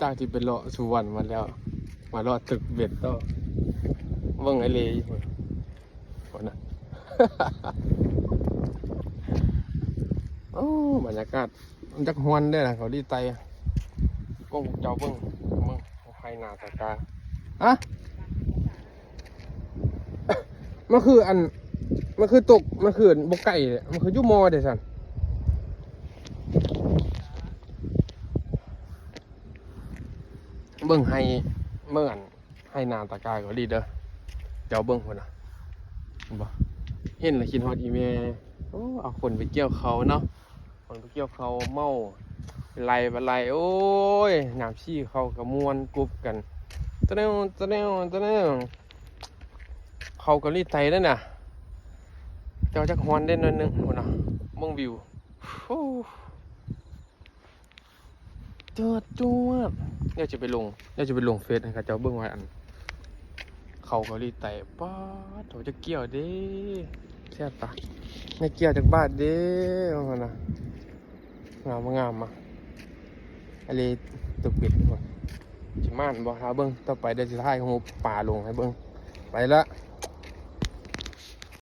ຈາກທີ່ໄປເລາະສຸວັນມາແລ້ວ ມາເລາະຕຶກເບັດຕໍ່ ເບິ່ງໄອ້ເລຢູ່ພຸ້ນ ພຸ້ນນະ ໂອ້ ບັນຍາກາດ ມັນຈັກຮ້ອນເດ້ນະ ເກົາຫຼີໃຕ້ ກ້ອງເຈົ້າເບິ່ງ ເບິ່ງ ໄຮ່ນາຕາກາ ຮະ? ມັນຄືອັນ ມັນຄືຕົກ ມັນຄືບໍ່ໄກເດ້ ມັນຄືຢູ່ມໍ່ເດ້ຊັ້ນ ເບິ່ງໄຮ່ ເບິ່ງອັນ ໄຮ່ນາຕາກາເກົາຫຼີເດີ ເຈົ້າເບິ່ງພຸ້ນນະ ເຫັນບໍ່? ເຫັນແລ້ວຄິດຮອດອີ່ແມ່ ໂອ້ ເອົາຄົນໄປກ່ຽວເຂົ້າເນາະ ມັນໄປກ່ຽວເຂົ້າເມົາ ໄລ່ໄປໄລ່ ໂອ້ຍ ຍາມຊີ້ເຂົ້າກໍມ່ວນກຸບກັນ ຕະແນວ ຕະແນວ ຕະແນວ ເຂົ້າເກົາຫຼີໃຕ້ນັ້ນນະ ເຈົ້າຈັກຮ້ອນເດ້ໜ້ອຍໜຶ່ງພຸ້ນນະ ເບິ່ງວິວ ໂອ້ ຈວດ ຈວດ ດຽວຈະໄປລົງ ດຽວຈະໄປລົງເຟສໃຫ້ເຂົາເຈົ້າເບິ່ງວ່າ ອັນ ເຂົ້າເກົາຫຼີໃຕ້ ປາດໂທ້ ຈັກກ້ຽວເດ້ ແຊບປະ ໄດ້ກ້ຽວຈັກບາດເດ້ ວ່າຊັ້ນນະ ງາມບໍ່ງາມມະ ອາເລຕົກເບັດ ຊິໝານບໍ່ ຖ້າເບິ່ງຕໍ່ໄປ ດຽວຊິຖ່າຍຮູບປາລົງໃຫ້ເບິ່ງ ໄປລະ.